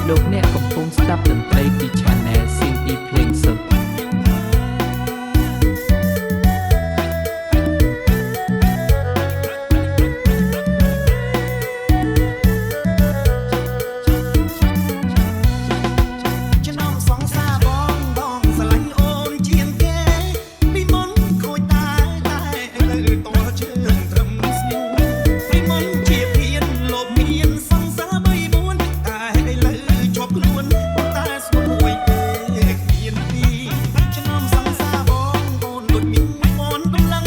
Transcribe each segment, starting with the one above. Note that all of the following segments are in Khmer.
លោកអ្នកកំពុងស្ដាប់តន្ត្រីពី Channel CE ភ្លេងសុទ្ធ ចំណងសង្សារបងបងស្រឡាញ់អូនជាងគេពីមុនខូចតែតែឥឡូវតល់ជើងត្រឹមស្ងួនពីមុនជាភៀនលោកមានសង្សារបីបួនតែឥឡូវជាប់ខ្លួនតែស្ងួនមួយទេគ្មានពីចំណងសង្សារបងអូនដូចមានអូនកម្លាំង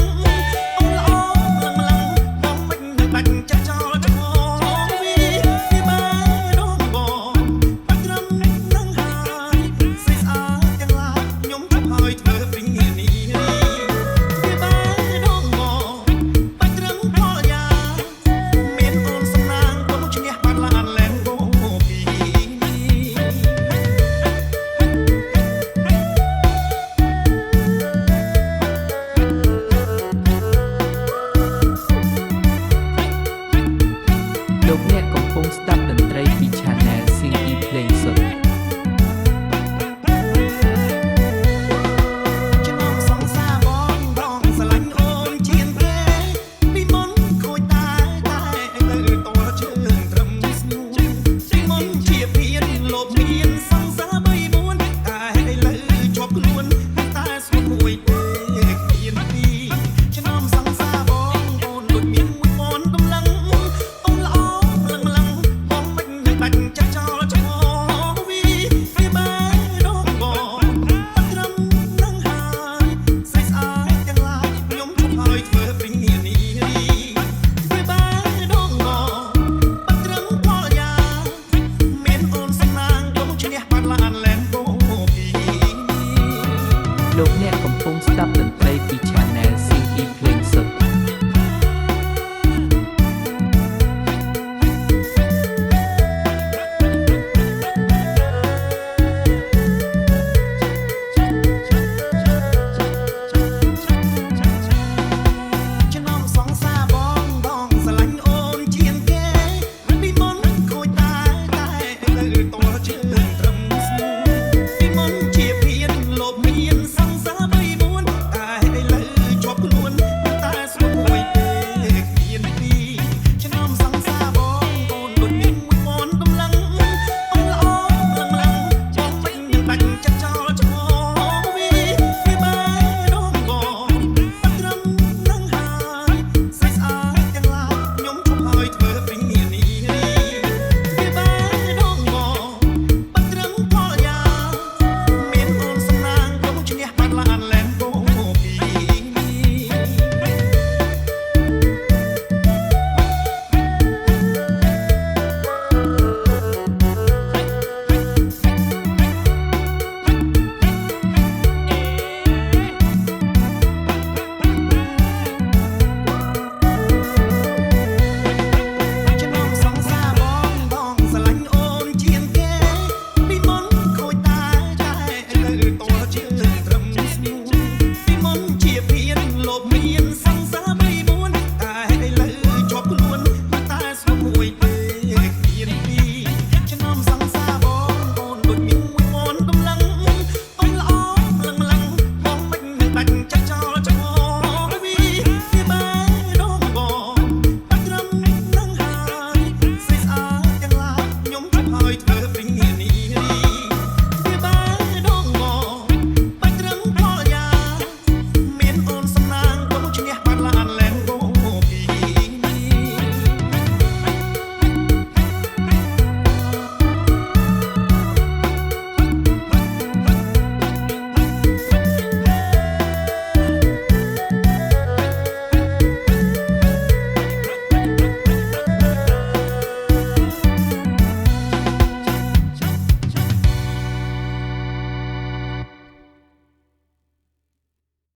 អូនល្អម្លឹងម្លឹងបងមិននឹងដាច់ចាស់ចោលច្បងវីពីបែដងបងបាច់ត្រឹមនឹងហើយស្រីស្អាតទាំងឡាយខ្ញុំជប់ហើយធ្វើព្រីងនេះពីបែដងបងបាច់ត្រឹមផលយ៉ាមានអូនសំណាងកុំឈ្នះបានឡានលែនគោពី លោកអ្នកកំ